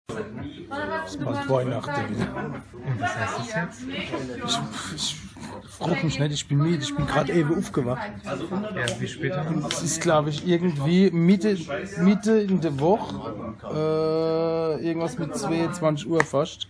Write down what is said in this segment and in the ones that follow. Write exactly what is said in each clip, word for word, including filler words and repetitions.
Is bald Weihnachte wieder. Und was heißt das jetzt? Ich, ich frag mich net, ich bin mied, ich bin grad ewe uffgewacht. Ja, wie spät haben wir? Es is, glaub ich, irgendwie Mitte, Mitte in der Woch, äh, irgendwas mit zweiundzwanzig Uhr fascht.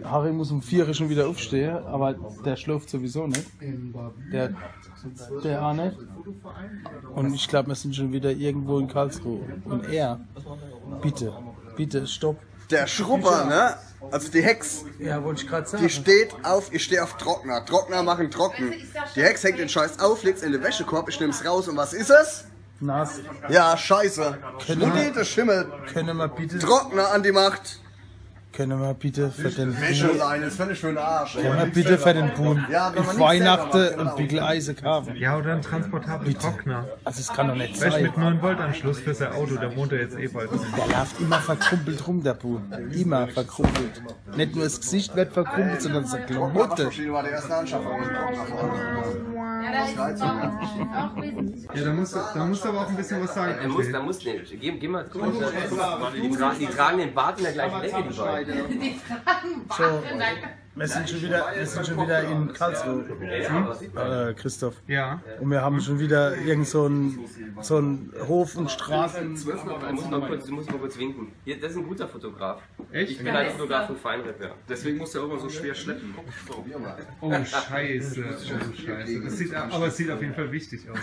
Harry muss um vier Uhr schon wieder uffstehe, aber der schloft sowieso net. Der, der auch net. Und ich glaub, wir sind schon wieder irgendwo in Karlsruhe. Und er, bitte, bitte, stopp. Der Schrubber, ne? Also die Hex, ja, wollt ich grad sagen, die steht auf, ich steh auf Trockner. Trockner machen trocken. Die Hex hängt den Scheiß auf, legt's in den Wäschekorb, ich nehm's raus und was is es? Nass. Ja, scheiße. Schmuddelt, das schimmelt. Können wir bitte, Trockner an die Macht. Können wir bitte für den Wäscheleine, das fänd ich für den Arsch. Können wir bitte für den Buhn, ja, wenn man nichts selber macht, genau, Bügeleise kaufen? Ja, oder ein transportabler Trockner. Also es kann doch net sein. Weißt du, mit neun Volt Anschluss für sein Auto, der wohnt ja jetzt eh bald. Der läuft immer verkrumpelt rum, der Buhn. Immer verkrumpelt. Net nur das Gesicht wird verkrumpelt, sondern seine Klamotte. Waschmaschine war die erste Anschaffung. Ja, da musst du, da musst du aber auch ein bisschen was sagen. Er muss, da muss, nee, geh, geh mal, guck mal, die, tra die tragen den Bart in der gleichen Decke, die beiden. So, wir sind schon wieder, wir sind schon wieder in Karlsruhe, äh, Christoph. Ja. Und wir haben schon wieder irgend so einen, so einen Hof und Straßen. Du musst mal kurz, du musst mal kurz winken. Hier, das ist ein guter Fotograf. Echt? Ich bin ein Fotograf von Feinripp, ja. Deswegen muss er immer so schwer schleppen. Oh, scheiße. Oh, scheiße. Das sieht, aber es sieht auf jeden Fall wichtig aus.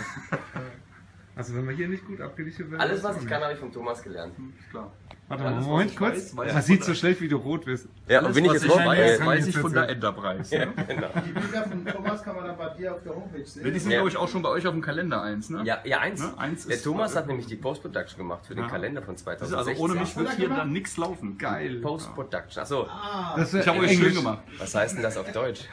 Also wenn man hier nicht gut abgelichtet wird, alles, was ich kann, habe ich von Thomas gelernt. Klar. Warte mal, Moment kurz. Man sieht so schlecht, wie du rot wirst. Ja, und bin ich jetzt rot? Alles, was ich weiß, weiß ich von der Enterprise. Ja, genau. Die Bilder von Thomas kann man dann bei dir auf der Homepage sehen. Die sind, glaub ich, auch schon bei euch auf dem Kalender eins, ne? Ja, ja, eins. Ne? Eins ist, der Thomas hat nämlich die Post-Production gemacht für den Kalender von zweitausendsechzehn. Das ist also, ohne mich wird hier dann nix laufen. Geil. Post-Production. Achso. Ich hab euch schön gemacht. Was heißt denn das auf Deutsch?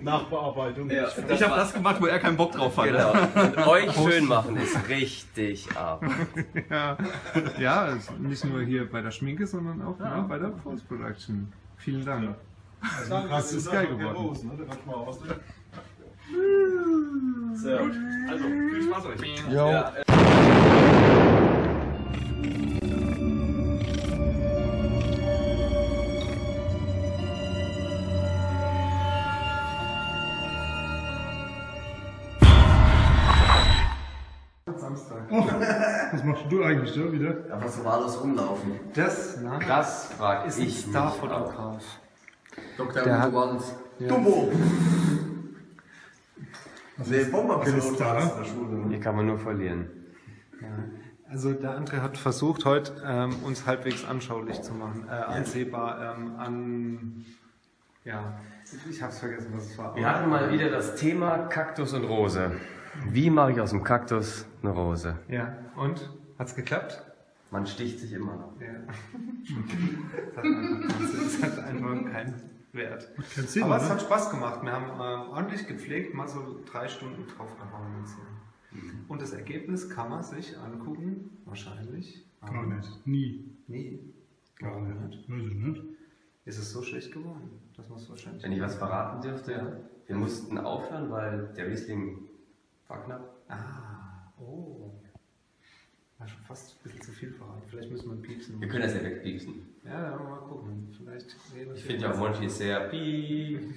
Nachbearbeitung. Ja, ich hab das gemacht, wo er keinen Bock drauf hatte. Genau. Und euch schön machen ist richtig ab. Ja. Ja, nicht nur hier bei der Schminke, sondern auch, ja, bei der Post-Production. Vielen Dank. Also, das ist geil geworden. Sehr gut. Also, viel Spaß euch. Jo. Ja. Samstag. Oh, was machst du eigentlich da wieder? Ja, was war das Rumlaufen? Das, na, das frag ich mich auch. Ist ein Starfotograf. Doktor Uwe Walz. Ja. Dumbo! Nee, Bomberpilot war das in der Schule, ne? Hier kann man nur verlieren. Ja. Also der André hat versucht, heute, ähm, uns halbwegs anschaulich zu machen, äh, ansehbar, ähm, an, ja, ich hab's vergessen, was es war. Wir hatten mal wieder das Thema Kaktus und Rose. Wie mache ich aus dem Kaktus eine Rose? Ja, und? Hat's geklappt? Man sticht sich immer noch. Ja. Das hat einfach, das hat einfach keinen Wert. Macht keinen Sinn, aber es hat Spaß gemacht. Wir haben, ähm, ordentlich gepflegt, mal so drei Stunden draufgehauen jetzt hier. Mhm. Und das Ergebnis kann man sich angucken, wahrscheinlich. Gar nicht. Nie. Nie. Gar nicht. Weiß ich nicht. Ist es so schlecht geworden? Das muss wahrscheinlich. Wenn ich was verraten dürfte, ja, wir mussten aufhören, weil der Riesling war knapp. Ah, oh. War schon fast ein bisschen zu viel verraten. Vielleicht müssen wir piepsen. Wir können das ja wegpiepsen. Ja, ja, mal gucken. Vielleicht. Ich finde ja auch, Monchi ist sehr piep.